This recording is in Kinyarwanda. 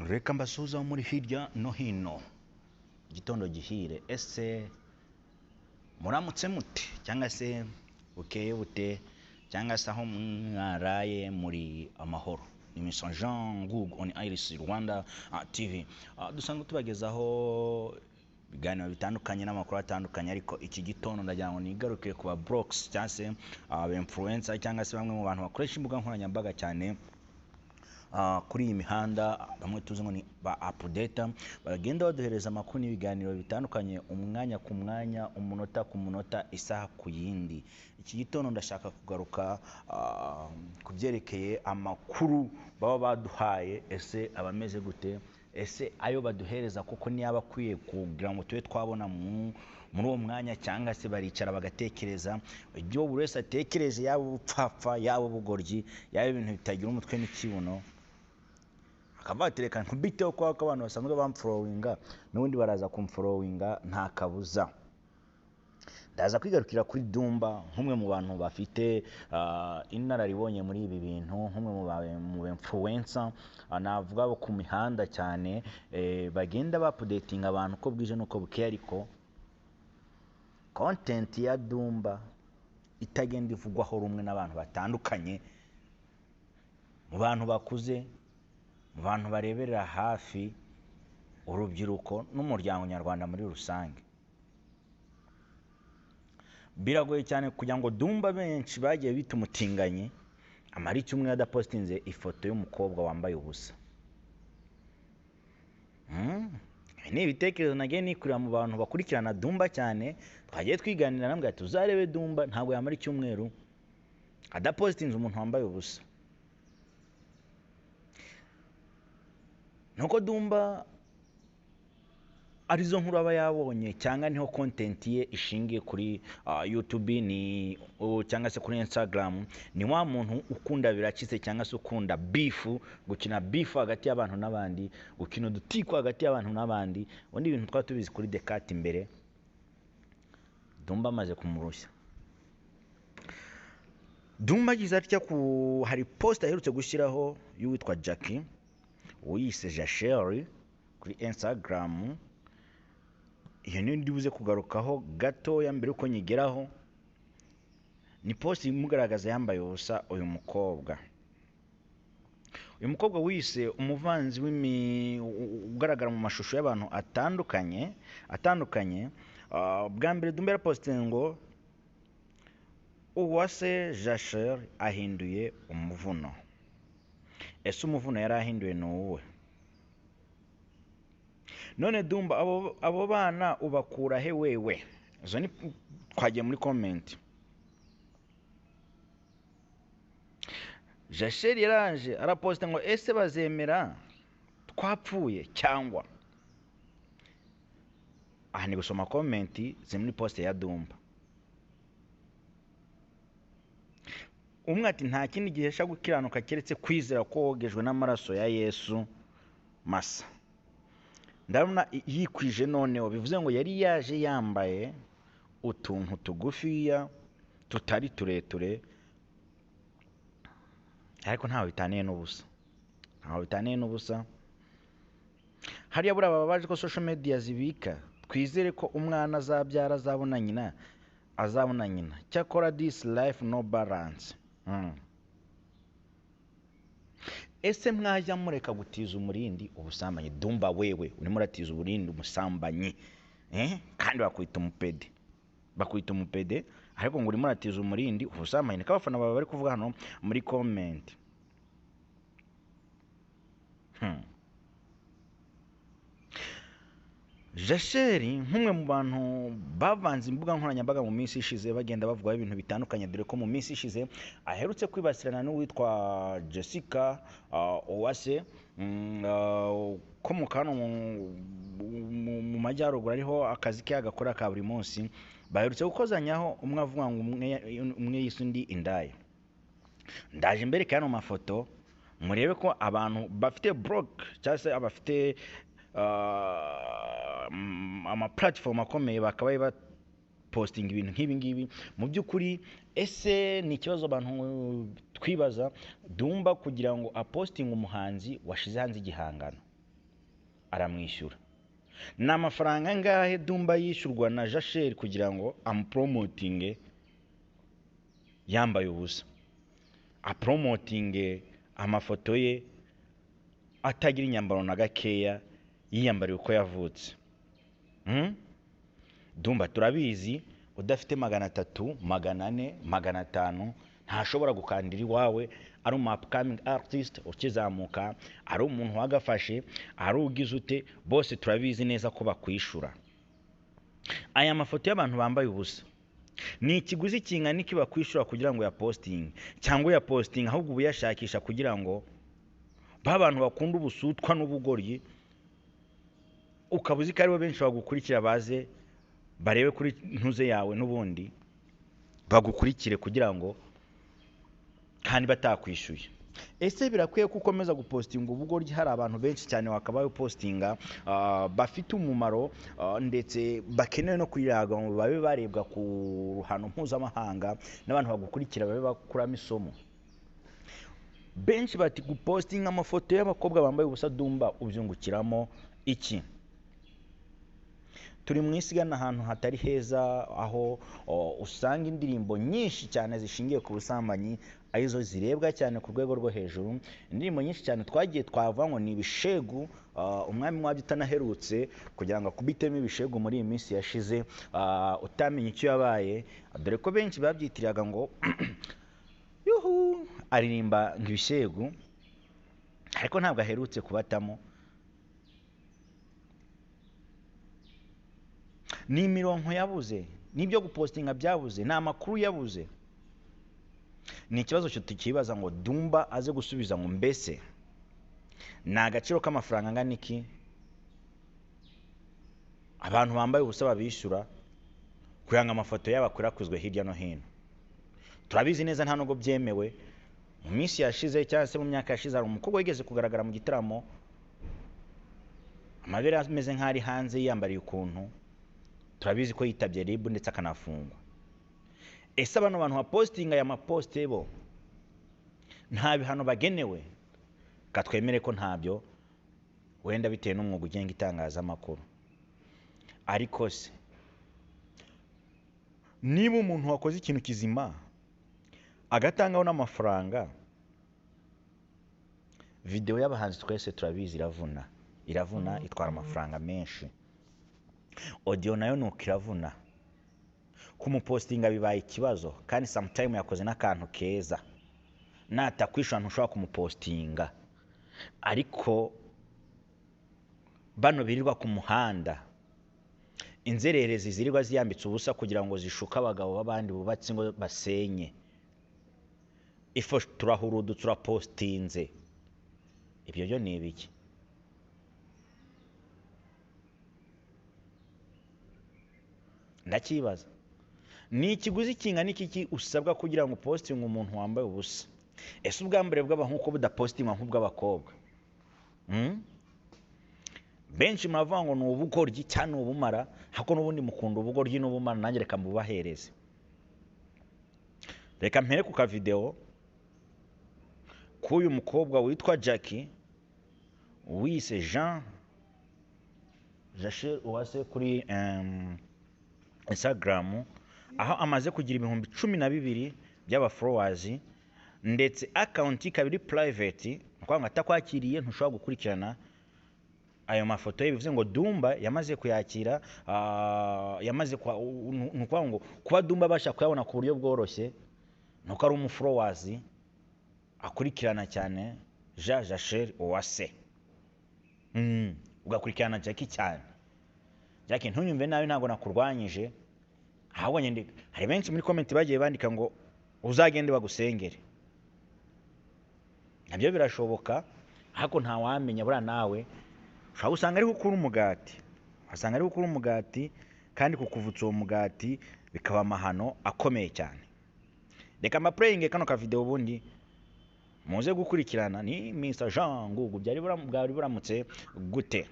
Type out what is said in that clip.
Reka mbasuhuze aho muri hirya no hino. Igitondo gihire. Ese muramutse mute cyangwa se bukeye bute cyangwa se aho mwaraye muri amahoro? Ni Mr Jean Goog on Iris Rwanda TV. Dusanzwe tubagezaho ibiganiro bitandukanye n'amakuru atandukanye, ariko iki gitondo ndagira ngo nigaruke ku ba blogs cyangwa se aba influencer cyangwa se bamwe mu bantu bakoresha imbuga nkoranyambaga cyane kuri iyi mihanda, bamwe tuzi ngo ni ba update, bagenda baduhereza amakuru n'ibiganiro bitandukanye umwanya ku mwanya, umunota ku munota, isaha ku yindi. Iki gitondo ndashaka kugaruka ku byerekeye amakuru baba baduhaye. Ese aba ameze gute? Ese ayo baduhereza koko niyo akwiye kugira ngo tube twabona muri uwo mwanya, cyangwa se baricara bagatekereza ibyo buri wese atekereje, yaba ubupfapfa, yaba ubugoryi, yaba ibintu bitagira umutwe n'ikibuno, akavuga ati reka nkubiteho kubera ko abantu basanzwe bamforowinga n'ubundi baraza kumforowinga nta kabuza. Ndaza kwigarukira kuri Dumba nk'umwe mu bantu bafite inararibonye muri ibi bintu, nk'umwe mu ba influencer, navuga bo ku mihanda cyane, bagenda baupdatinga abantu uko bwije n'uko bukeye, ariko content ya Dumba itagenda ivugwaho rumwe n'abantu batandukanye, mu bantu bakuze, mu bantu bareberera hafi urubyiruko n'umuryango nyarwanda muri rusange. Biragoye cyane kugira ngo Dumba benshi bagiye bita umutinganyi amara icyumweru adapostinze ifoto y'umukobwa wambaye ubusa. Ibi ni ibitekerezo nagiye nikurira mu bantu bakurikirana Dumba cyane, twagiye twiganira nambwira ati uzarebe Dumba ntabwo yamara icyumweru adapostinze umuntu wambaye ubusa. Nuko Dumba arizo nkuru aba yabonye cyangwa niho content ye ishingiye kuri YouTube ni cyangwa se kuri Instagram, ni wa muntu ukunda biracitse cyangwa se ukunda beef, gukina beef hagati y'abantu n'abandi, gukina udutiko hagati y'abantu n'abandi. Ubundi ibintu twaba tubizi kuri Decat imbere, Dumba amaze kumurushya. Dumba agize atya ku hari post aherutse gushyiraho y'uwitwa Jackie uyise Jasheri kuri Instagram. Iyo niyo ndibuze kugarukaho gatoya mbere uko nyigeraho. Ni post imugaragaza yambaye ubusa uyu mukobwa. Uyu mukobwa wise umuvanzi ugaragara mu mashusho y'abantu atandukanye. Bwa mbere Dumba yarapostinze ngo Uwase Jasheri ahinduye umuvuno. Ese umuvuno yari ahinduye ni uwuhe? None Dumba abo bana ubakura he wewe? Izo ni twagiye muri comment. Jasheri yaraje araposta ngo ese bazemera twapfuye cyangwa? Aha ni gusoma comment ziri muri post ya Dumba. Umwe ati nta kindi gihesha gukiranuka keretse kwizera ko wogejwe n'amaraso ya Yesu masa. Ndabona yikwije noneho, bivuze ngo yari yaje yambaye utuntu tugufiya tutari tureture, ariko ntaho bitaniye n'ubusa. Ntaho bitaniye n'ubusa. Hariya buriya baba baje ko social media zibika, twizere ko umwana azabyara azabona nyina, azabona nyina. Cyakora this life no balance. Ese mwajya mureka gutiza umurindi ubusambanyi? Dumba wewe urimo uratiza umurindi umusambanyi, Kandi bakwita umupede, bakwita umupede, ariko ngo urimo uratiza umurindi ubusambanyi. Niko abafana bawe bari kuvuga hano muri comment. Jasheri nk'umwe mu bantu bavanze imbuga nkoranyambaga mu minsi ishize bagenda bavugaho ibintu bitandukanye, dore ko mu minsi ishize aherutse kwibasirana n'uwitwa Jessica Uwase, ukomoka hano mu majyaruguru, ariho akazi ke agakora ka buri munsi. Baherutse gukozanyaho, umwe avuga ngo umwe yise undi indaya. Ndaje mbereke hano mafoto murebe ko abantu bafite blog cyangwa se abafite ama platform akomeye bakabaye bapostinga ibintu nk'ibi ngibi. Mu by'ukuri ese ni ikibazo abantu twibaza, Dumba kugira ngo apostinge umuhanzi washize hanze igihangano, Aramwishyura. Ni amafaranga angahe Dumba yishyurwa na Jasheri kugira ngo amupromotinge yambaye ubusa, apromotinge amafoto ye atagira inyambaro na gakeya, yiyambariye uko yavutse? Dumba turabizi, udafite 300, 400, 500 ntashobora gukandira iwawe. Ari umu upcoming artist ukizamuka, ari umuntu wagafashe, ari ugize ute, bose turabizi neza ko bakwishura. Aya mafoto y'abantu bambaye ubusa, ni ikiguzi kingana iki bakwishyura kugira ngo uyapostinge? Cyangwa uyapostinge ahubwo uba uyashakisha kugira ngo ba bantu bakunda ubusutwa n'ubugoryi, ukaba uzi ko aribo benshi bagukurikira, baze barebe kuri ntuze yawe n'ubundi bagukurikire kugira ngo kandi batakwishyuye? Ese birakwiye ko ukomeza gupostinga ubugoryi? Hari abantu benshi cyane wakabaye upostinga bafite umumaro, ndetse bakenewe no kuyaga ngo babe barebwa ku ruhando mpuzamahanga, n'abantu bagukurikira babe bakuramo isomo. Benshi bati: "Gupostinga amafoto y'abakobwa bambaye ubusa, Dumba, ubyungukiramo iki?" Turi mu isi igana ahantu hatari heza, aho usanga indirimbo nyinshi cyane zishingiye ku busambanyi arizo zirebwa cyane ku rwego rwo hejuru. Indirimbo nyinshi cyane twagiye twavuga ngo ni ibishegu, umwami wabyo utanaherutse kugira ngo akubitemo ibishegu muri iyi minsi yashize, utamenya icyo yabaye, dore ko benshi babyitiraga ngo yuhu aririmba ngo ibishegu, ariko ntabwo aherutse kubatamo. Ni imirongo yabuze, n'ibyo gupostinga byabuze, ni amakuru yabuze. Ni ikibazo cyo tukibaza ngo Dumba aze gusubiza ngo mbese ni agaciro k'amafaranga angana iki abantu bambaye ubusa babishyura kugira ngo amafoto yabo akwirakwizwe hirya no hino? Turabizi neza nta nubwo byemewe. Mu minsi yashize cyangwa se mu myaka yashize, hari umukobwa wigeze kugaragara mu gitaramo amabere ameze nk'aho ari hanze, yiyambariye ukuntu. Turabizi ko yitabye RIB ndetse akanafungwa. Ese bano bantu bapositinga aya maposite bo nta bihano bagenewe? Katwemere ko ntabyo, wenda bitewe n'umwuga ugenga itangazamakuru. Ariko se niba umuntu wakoze ikintu kizima agatangaho n'amafaranga, videwo y'abahanzi twese turabizi iravuna, iravuna, itwara amafaranga menshi. Audio nayo nuko iravuna. Kumupostinga bibaye ikibazo, kandi sometime yakoze n'akantu keza, natakwishyura ntushobora kumupostinga. Ariko bano birirwa ku muhanda, inzererezi zirirwa ziyambitse ubusa kugira ngo zishuke abagabo b'abandi bubatse ngo basenye, ifo turahurudutse urapostinze, ibyo byo ni ibiki? Ndakibaza. Ni ikiguzi kingana iki usabwa kugira ngo upostinge umuntu wambaye ubusa? Ese ubwambure bw'abahungu ko budapostingwa nk'ubw'abakobwa? Benshi muravuga ngo ni ubugoryi cyangwa ni ubumara, ariko n'ubundi mukunda ubugoryi n'ubumara. Nanjye reka mbubahereze. Reka mpere ku kavidewo k'uyu mukobwa witwa Jackie wise Jean Jachel Uwase kuri Instagram, aho amaze kugira 12,000 by'aba followers, ndetse account ikaba iri private, ni ukuvuga ngo atakwakiriye ntushobora gukurikirana ayo mafoto ye. Bivuze ngo Dumba yamaze kuyakira, yamaze ni ukuvuga ngo kuba Dumba abasha kuyabona ku buryo bworoshye ni uko ari umu followers akurikirana cyane Jean Jachel Uwase. Ugakurikirana Jackie cyane. Jackie, ntunyumve nabi, ntabwo nakurwanyije, ahubwo nyandika. Hari benshi muri comment bagiye bandika ngo uzagende bagusengere, nabyo birashoboka, ariko ntawamenya. Buriya nawe ushobora gusanga ariho ukura umugati, wasanga ariho ukura umugati, kandi kukuvutsa uwo mugati bikaba amahano akomeye cyane. Reka mapureyinge kano ka video ubundi muze gukurikirana. Ni Mr Jean Ngugu. Byari bwari buramutse gute?